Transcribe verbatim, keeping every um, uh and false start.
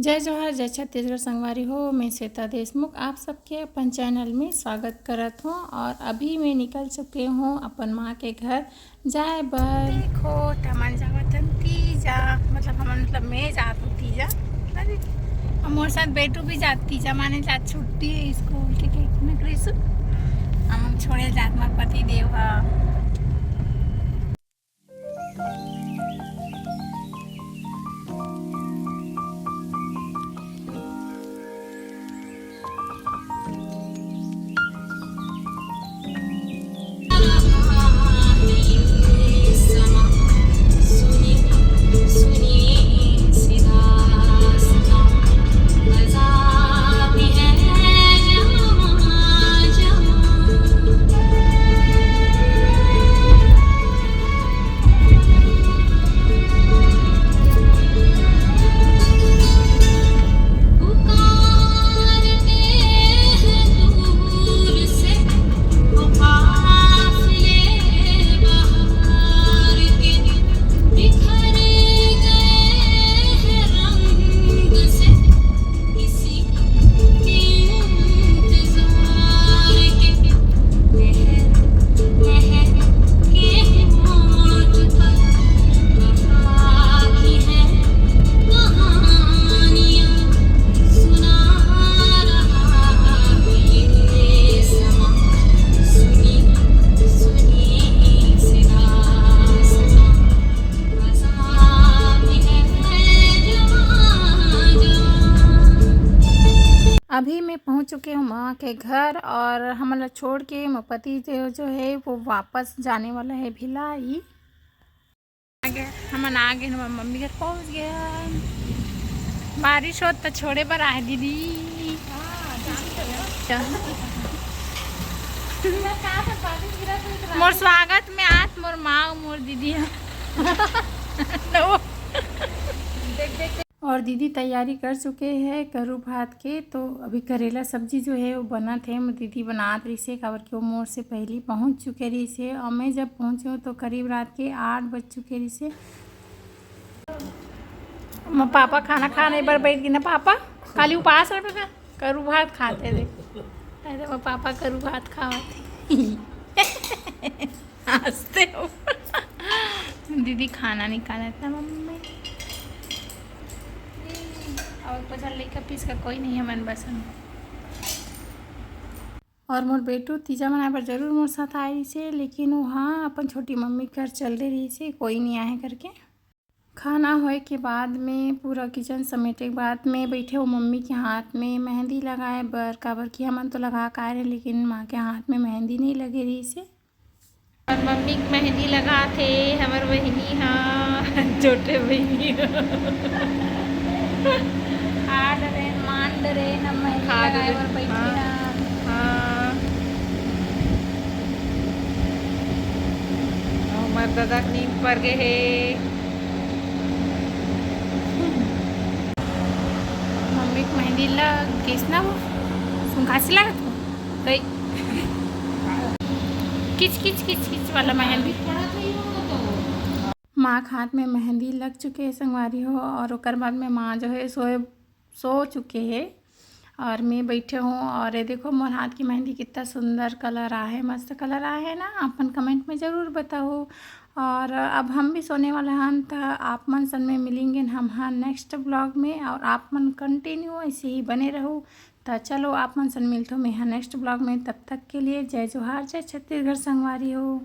जय जोहार, जय छत्तीसगढ़ संगवारी हो। मैं श्वेता देशमुख आप सबके अपन चैनल में स्वागत करत हूँ और अभी मैं निकल चुके हूँ अपन माँ के घर जाए बर। देखो, हमन जावत हन तीजा, मतलब हमन, मतलब मैं जात हूँ तीजा, ना जी? और मोर साथ बेटू भी जात तीजा, माने जात छुट्टी है स्कूल के, के ना कृषु, हम छोड़े जात मोर पति देव हा। अभी मैं पहुंच चुके हूँ माँ के घर और हमन ला छोड़ के मोर पति देव जो है वो वापस जाने वाला है भिलाई। आ गए, हमन आ गए, हमर मम्मी घर पहुंच गए। बारिश होत त छोड़े बर आए दीदी। मोर स्वागत में आत मोर माँ अउ मोर दीदी ह। और दीदी तैयारी कर चुके हैं करू भात के, तो अभी करेला सब्जी जो है वो बनत है। मोर दीदी बनात रहिसे, काबर कि वो मोर से पहली पहुँच चुके रहिसे और मैं जब पहुँची हूँ तो करीब रात के आठ बज चुके रहिसे। मोर पापा खाना खाने बर बैठ गए ना पापा, खाली उपास रहे का करू भात खाते थे। अरे मोर पापा करू भात खावत हे। हंसते हो। दीदी खाना निकालत ना मम्मी। और पता लेकर पीस का कोई नहीं है मन बसन। और मोर बेटू तीजा मनाए बर जरूर मोर साथ आए रहिसे, लेकिन वो हाँ अपन छोटी मम्मी घर चल दे रहिसे, कोई नहीं आए करके। खाना होए के बाद में पूरा किचन समेटे के बाद में बैठे हो मम्मी के हाथ में मेहंदी लगाए बर, काबर कि हमन तो लगा के आए रहे, लेकिन माँ के हाथ में मेहंदी नहीं लगे रहिसे। और मम्मी के मेहंदी लगात हे हमर बहिनी हा, छोटे बहिनी हा। आ डरे, मान डरे, हम मेहंदी खा लगाए डरे। बर बैठे हाँ। हन। हाँ। हमर दादा के नींद पर गए हे। मम्मी के मेहंदी लग गइस ना वो। सुनखासी लागत हो? गई। किच किच किच किच वाला मेहंदी। माँ के हाथ में मेहंदी लग चुके हे संगवारी हो, और ओकर बाद में माँ जो है सोए, सो चुके हे और मैं बैठे हूँ। और ये देखो मोर हाथ की मेहंदी कितना सुंदर कलर आहे, मस्त कलर आहे ना, अपन कमेंट में ज़रूर बताओ। और अब हम भी सोने वाला हन, त आप मन सन में मिलेंगे हम हाँ नेक्स्ट ब्लॉग में, और आप मन कंटिन्यू ऐसे ही बने रहू। त चलो आप मन सन मिलथो मैं हाँ नेक्स्ट ब्लॉग में, तब तक के लिए जय जोहार, जय छत्तीसगढ़ संगवारी हो।